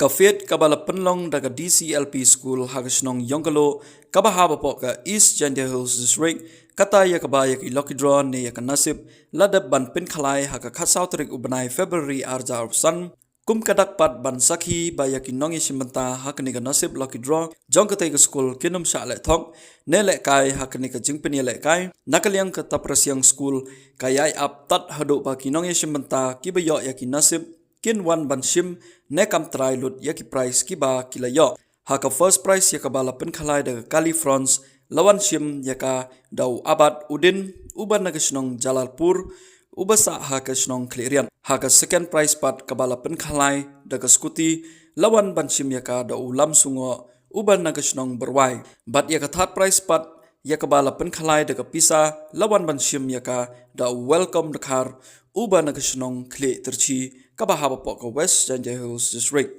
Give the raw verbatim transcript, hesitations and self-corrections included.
Ka fete kaba la pynlong da ka D C L P School ha ka shnong Yongkalo, kaba hap hapoh ka East Jaintia Hills District, kata ïa kaba ïa ki lucky draw ne ïa ka nasib la dep ban pynkhalai ha ka khatsaw tarik u bnai February ar hajar arphew san, kum ka dak pat ban sakhi ba ïa ki nongïashim bynta ha kane ka nasib lucky draw jong katei ka skul kin ym shah leh thok ne lehkai ha kane ka jingpynïalehkai na ka liang ka Taprasiang School, ka ïai ap tad haduh ba ki nongïashim bynta kiba ïoh ïa ki nasib kin wan ban shim ne kam trai lut ïa ki prize kiba ki la ïoh. Ha ka first prize ïa kaba la pynkhalai da ka Kali Fronts, la wan shim ïa ka da u Abad Udin, uba na ka shnong Jalalpur, uba sah ha ka shnong Khliehriat. Ha ka second prize pat kaba la pynkhalai da ka scooty, la wan ban shim ïa ka da u Lamsungoh, uba na ka shnong Byrwai. Bad ïa ka third prize pat ïa kaba la pynkhalai da ka pisa, la wan ban shim ïa ka da u Welcome Dkhar, uba na ka shnong Khlieh Tyrchi, kaba hap hapoh ka West Jaintia Hills District.